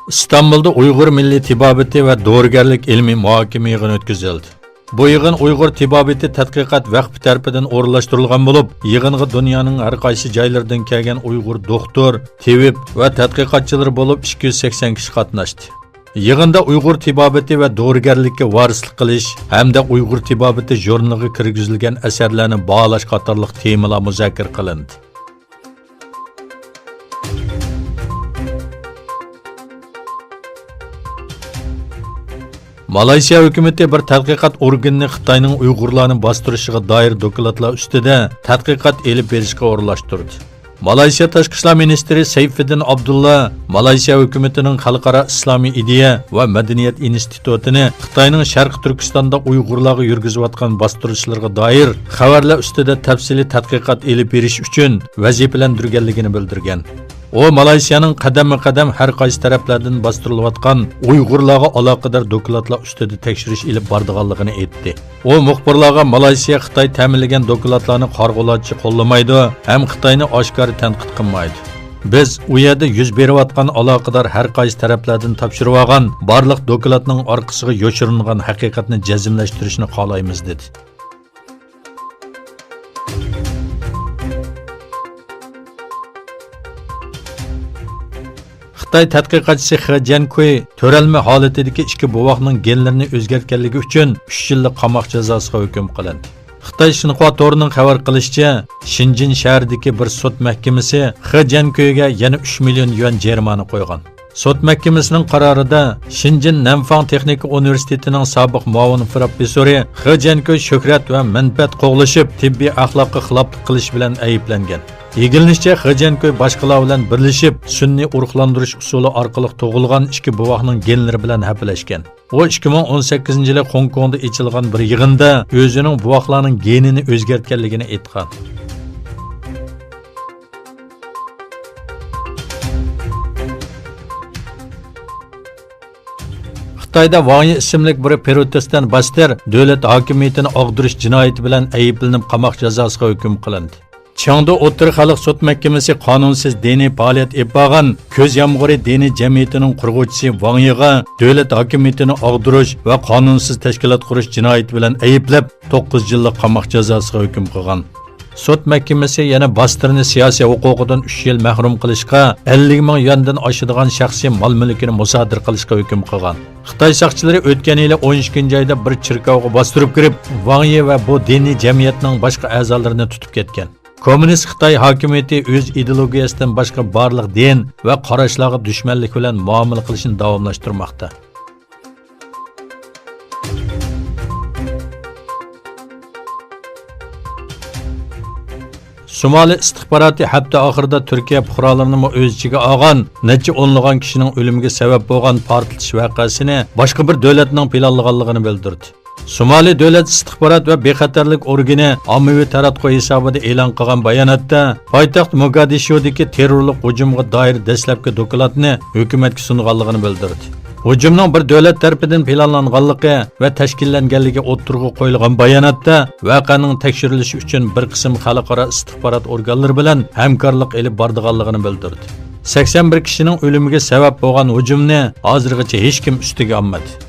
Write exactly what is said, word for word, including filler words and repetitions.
ئىستانبۇلدا ئۇيغۇر مىللىي تېبابىتى ۋە دورىگەرلىك ئىلمىي مۇھاكىمە يىغىنى ئۆتكۈزۈلدى. بۇ يىغىن ئۇيغۇر تېبابىتى تەتقىقات ۋەقپى تەرىپىدىن ئورۇنلاشتۇرۇلغان بولۇپ، يىغىنغا دۇنيانىڭ ھەر قايسى جايلىرىدىن كەلگەن ئۇيغۇر دوختۇر، تېۋىپ ۋە تەتقىقاتچىلىرى بولۇپ ئىككى يۈز سەكسەن كىشى قاتناشتى. يىغىندا ئۇيغۇر تېبابىتى ۋە دورىگەرلىككە ۋارىسلىق قىلىش ھەمدە ئۇيغۇر تېبابىتى ژۇرنىلىغا كىرگۈزۈلگەن ئەسەرلەرنى باھالاش قاتارلىق تېمىلار مۇزاكىرە قىلىندى. مالايسىيا ھۆكۈمىتى بىر تەتقىقات ئورگىنىنى خىتاينىڭ ئۇيغۇرلارنى باستۇرۇشىغا دائىر دوكلاتلار ئۈستىدە تەتقىقات ئېلىپ بېرىشقا ئورۇنلاشتۇردى. مالايسىيا تاشقى ئىشلار مىنىستىرى سەيفىددىن ئابدۇللا مالايسىيا ھۆكۈمىتىنىڭ خەلقئارا ئىسلامىي ئىدىيە ۋە مەدەنىيەت ئىنستىتۇتىنى خىتاينىڭ شەرقىي تۈركىستاندا ئۇيغۇرلارغا يۈرگۈزۈۋاتقان باستۇرۇشلىرىغا دائىر خەۋەرلەر ئۈستىدە تەپسىلىي تەتقىقات ئېلىپ بېرىش ئۈچۈن ۋەزىپىلەندۈرگەنلىكىنى بىلدۈرگەن. ئۇ مالايسىيانىڭ قەدەممۇ قەدەم ھەر قايسى تەرەپلەردىن باستۇرۇلۇۋاتقان ئۇيغۇرلارغا ئالاقىدار دوكلاتلار ئۈستىدە تەكشۈرۈش ئېلىپ بارىدىغانلىقىنى ئېيتتى. ئۇ مۇخبىرلارغا مالايسىيا خىتاي تەمىنلىگەن دوكلاتلارنى قارىغۇلارچە قوللىمايدۇ ھەم خىتاينى ئاشكارا تەنقىد قىلمايدۇ. بىز ئۇ يەردە يۈز بېرىۋاتقان ئالاقىدار ھەر قايسى تەرەپلەردىن تاپشۇرۇۋالغان بارلىق دوكلاتنىڭ ئارقىسىغا يوشۇرۇنغان ھەقىقەتنى جەزملەشتۈرۈشنى خالايمىز، دېدى. خىتاي تەتقىقاتچىسى خې جيەنكۇي تۆرەلمە ھالىتىدىكى ئىككى بوۋاقنىڭ گېنلىرىنى ئۆزگەرتكەنلىكى ئۈچۈن ئۈچ يىللىق قاماق جازاسىغا ھۆكۈم قىلىندى. خىتاي شىنخۇا تورىنىڭ خەۋەر قىلىشىچە، شېنجېن شەھىرىدىكى بىر سوت مەھكىمىسى خې جيەنكۇيغا يەنە ئۈچ مىليون يۈەن جەرىمانە قويغان. سوت مەھكىمىسىنىڭ قارارىدا شېنجېن نەنفاڭ تېخنىكا ئۇنىۋېرسىتېتىنىڭ سابىق مۇئاۋىن پروفېسسورى خې جيەنكۇي شۆھرەت ۋە مەنپەئەت قوغلىشىپ، تېببىي ئەخلاققا خىلاپلىق قىلىش بىلەن ئەيىبلەنگەن. ئىگىلىنىشىچە، خې جيەنكۇي باشقىلار بىلەن بىرلىشىپ، سۈنئىي ئۇرۇقلاندۇرۇش ئۇسۇلى ئارقىلىق تۇغۇلغان ئىككى بوۋاقنىڭ گېنلىرى بىلەن ھەپىلەشكەن. ئۇ ئىككى مىڭ ئون سەككىزىنچى يىلى خوڭكوڭدا ئېچىلغان بىر يىغىندا ئۆزىنىڭ بوۋاقلارنىڭ گېنىنى ئۆزگەرتكەنلىكىنى ئېيتقان. خىتايدا ۋاڭ يى ئىسىملىك بىر پروتېستانت باستېر دۆلەت ھاكىمىيىتىنى ئاغدۇرۇش جىنايىتى بىلەن ئەيىبلىنىپ، قاماق جازاسىغا ھۆكۈم قىلىندى. چېڭدۇ ئوتتۇرا خەلق سوت مەھكىمىسى قانۇنسىز دىنىي پائالىيەت ئېلىپ بارغان كۆز يامغۇرى دىنىي جەمئىيىتىنىڭ قۇرغۇچىسى ۋاڭ يىغا دۆلەت ھاكىمىيىتىنى ئاغدۇرۇش ۋە قانۇنسىز تەشكىلات قۇرۇش جىنايىتى بىلەن ئەيىبلەپ، توققۇز يىللىق قاماق جازاسىغا ھۆكۈم قىلغان. سوت مەھكىمىسى يەنە باستېرنى سىياسىي ھوقۇقىدىن ئۈچ يىل مەھرۇم قىلىشقا، ئەللىك مىڭ يۈەندىن ئاشىدىغان شەخسىي مال-مۈلكىنى مۇسادىرە قىلىشقا ھۆكۈم قىلغان. خىتاي ساقچىلىرى ئۆتكەن يىلى ئون ئىككىنچى ئايدا بىر چېركاۋغا باستۇرۇپ كىرىپ، ۋاڭ يى ۋە بۇ دىنىي جەمئىيەتنىڭ باشقا ئەزالىرىنى تۇتۇپ كەتكەن. كوممۇنىست خىتاي ھاكىمىيىتى ئۆز ئىدېئولوگىيەسىدىن باشقا بارلىق دىن ۋە قاراشلارغا دۈشمەنلىك بىلەن مۇئامىلە قىلىشنى داۋاملاشتۇرماقتا. سومالى ئىستىخباراتى ھەپتە ئاخىرىدا تۈركىيە پۇقرالىرىنىمۇ ئۆز ئىچىگە ئالغان نەچچە ئونلىغان كىشىنىڭ ئۆلۈمىگە سەۋەب بولغان پارتلىتىش ۋەقەسىنى باشقا بىر دۆلەتنىڭ پىلانلىغانلىقىنى بىلدۈردى. سومالى دۆلەت ئىستىخبارات ۋە بىخەتەرلىك ئورگىنى ئاممىۋى تاراتقۇ ھېسابىدا ئېلان قىلغان باياناتتا، پايتەخت موگادىشۇدىكى تېررورلۇق ھۇجۇمىغا دائىر دەسلەپكى دوكلاتنى ھۆكۈمەتكە سۇنغانلىقىنى بىلدۈردى. ھۇجۇمنىڭ بىر دۆلەت تەرىپىدىن پىلانلانغانلىقى ۋە تەشكىللەنگەنلىكى ئوتتۇرىغا قويۇلغان باياناتتا، ۋەقەنىڭ تەكشۈرۈلۈشى ئۈچۈن بىر قىسىم خەلقئارا ئىستىخبارات ئورگانلىرى بىلەن ھەمكارلىق ئېلىپ بارىدىغانلىقىنى بىلدۈردى. سەكسەن بىر كىشىنىڭ ئۆلۈمىگە سەۋەب بولغان ھۇجۇمنى ھازىرغىچە ھېچكىم ئۈستىگە ئالمىدى.